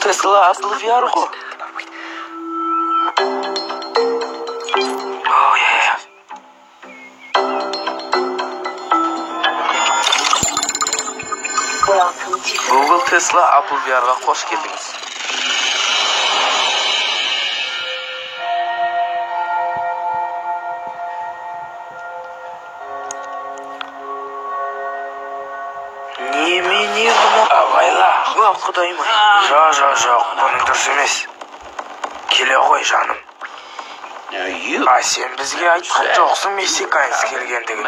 Tesla Apple VR ғой. О, иә. Google Tesla Apple VR-ға қош келдіңіз. Немене мынау? Абайла. О, құдайым ай. Жоқ, бұның дұрыс емес. Келе ғой, жаным. А сен бізге айтқан жоқсың мексиканец келгендігін.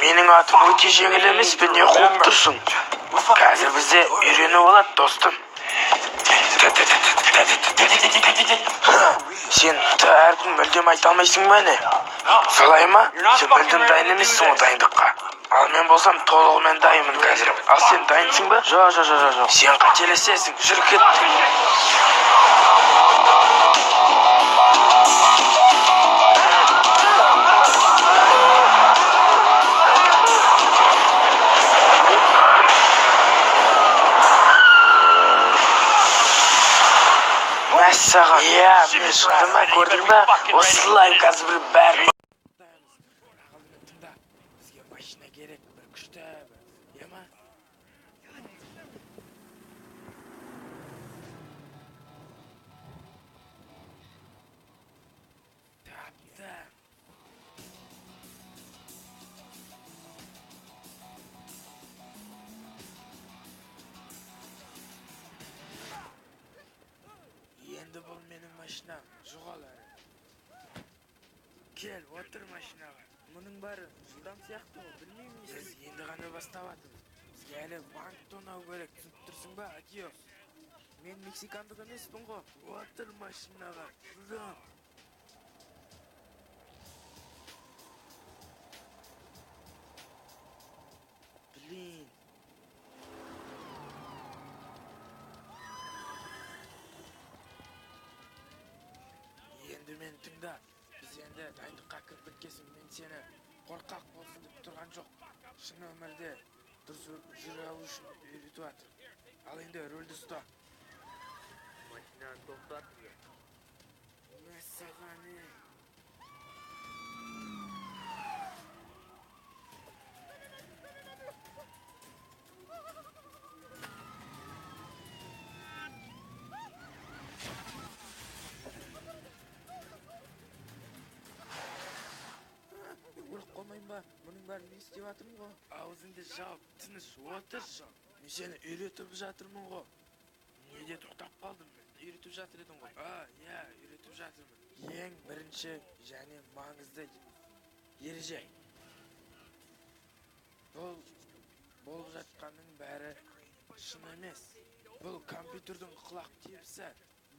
Менің атым өте жеңіл емес пе, не қуып тұрсың? Қазір бізде үйреніп алады, достым. Сен Т әрпін мүлдем айта алмайсың ба, не? Солай ма? Сен мүлдем дайын емессің ғой дайындыққа. Ал мен болсам толығымен дайынмын қазір. Ал сен дайынсың ба? Жоқ. Сен қателесесің, жүр кет. Мәссаған. Иә, мен шықтым ба, көрдің ба? Осылай қазір бір бәрі. Тыңда, бізге машина керек, бір күшті, бір, иә ма? Таптым. Енді бұл менің машинам, жоғал әрі. Кел, отыр машинаға. Мұның бәрі жылдам сияқты ғой, білмеймін не. Біз енді ғана бастап жатырмыз. Бізге әлі банк тонау керек, түсініп тұрсың ба, адиос. Мен мексикандық емеспін ғой. Отыр машинаға, жылдам. Блин. Енді мені тыңда. Біз енді дайындыққа кіріп кеткесін, мен сені қорқақ болсын деп тұрған жоқ. Шын өмірде дұрыс жүре алу үшін үйретіп жатыр. Ал енді рөлді ұста. Машинаны тоқтат. Мәссаған, е. Өліп қалмайын ба? Мұның бәрін мен істеп жатырмын ғой. Аузыңды жауып, тыныш отыршы. Мен сені үйретіп жатырмын ғой. Неде тоқтап қалдым мен? Үйретіп жатыр едің ғой. А, иә, үйретіп жатырмын. Ең бірінші және маңызды ереже. Бұл болып жатқанның бәрі шын емес. Бұл компьютердің құлақ тебісі.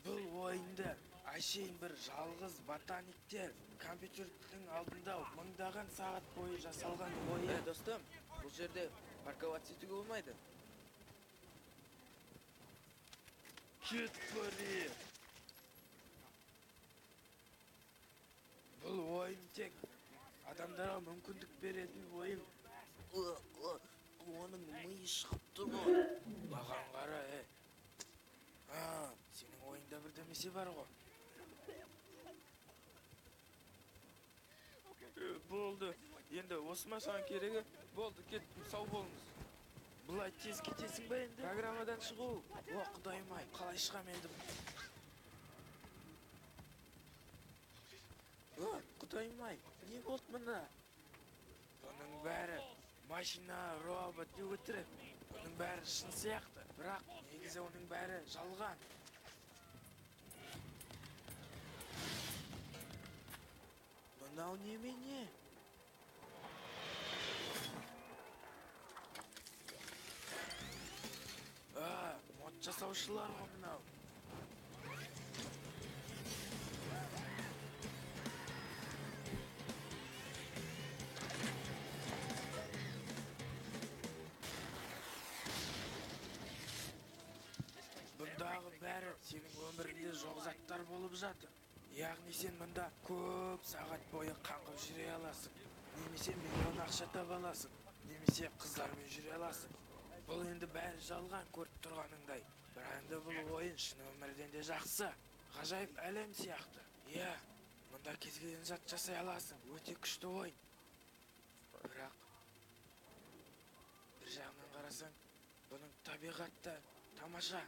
Бұл ойынды әшейін бір жалғыз ботаниктер компьютердің алдында мыңдаған сағат бойы жасалған ойын. Достым, бұл жерде парковаться етуге болмайды. Кет бері. Бұл ойын тек адамдарға мүмкіндік беретін ойын. Оның миы шығып тұр ғой. Маған қара, е. А, сенің ойыңда бірдемесе бар ғой. Болды. Енді осы ма саған керегі? Болды, кеттім, сау болыңыз. Бұлай тез кетесің ба енді? Программадан шығу. О, құдайым ай, қалай шығам енді? О, құдайым ай, не болды мында? Бұның бәрі машина, робот не өтірік. Бұның бәрі шын сияқты, бірақ негізі оның бәрі жалған. Мынау немене? А, мод жасаушылар ғой мынау. Бұндағы бәрі сенің өміріңде жоқ заттар болып жатыр. Яғни сен мұнда көп сағат бойы қаңғып жүре аласың. Немесе миллион ақша таба аласың, немесе қыздармен жүре аласың. Бұл енді бәрі жалған, көріп тұрғаныңдай. Бірақ енді бұл ойын шын өмірден де жақсы. Ғажайып әлем сияқты. Иә, мұнда кез келген зат жасай аласың. Өте күшті ойын. Бірақ бір жағынан қарасаң, бұның табиғаты тамаша.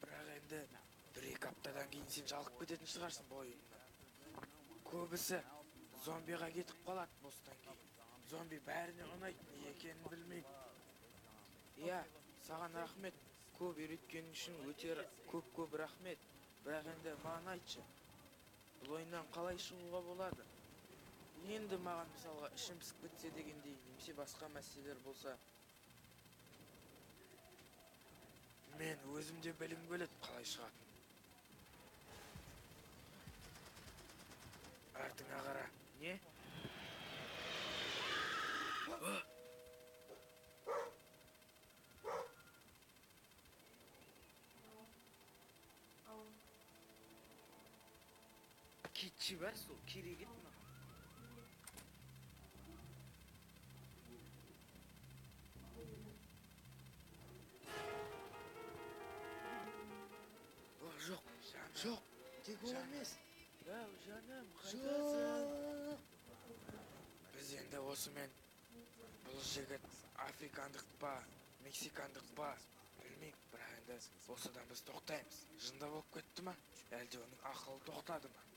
Бірақ енді бір-екі аптадан кейін сен жалығып кететін шығарсың бұл ойыннан. Көбісі зомбиға кетіп қалады бостан кейін. Зомби бәріне ұнайды, не екенін білмеймін. Иә, саған рахмет. Көп үйреткенің үшін өте көп-көп рахмет. Бірақ енді маған айтшы, бұл ойыннан қалай шығуға болады? Енді маған мысалға ішім пісіп кетсе дегендей, немесе басқа мәселелер болса, мен өзім де білгім келеді қалай шығатынын. Артыңа қара. Не? Кетші бар сол, керек еді маған. О, жоқ, Жаным, жоқ, тек ол Жаным. емес. Әу, жаным, қайдасың? Жоқ. Біз енді осымен бұл жігіт африкандық па, мексикандық па, білмеймін, бірақ енді осыдан біз тоқтаймыз. Жынды болып кетті ма, әлде оның ақылы тоқтады ма?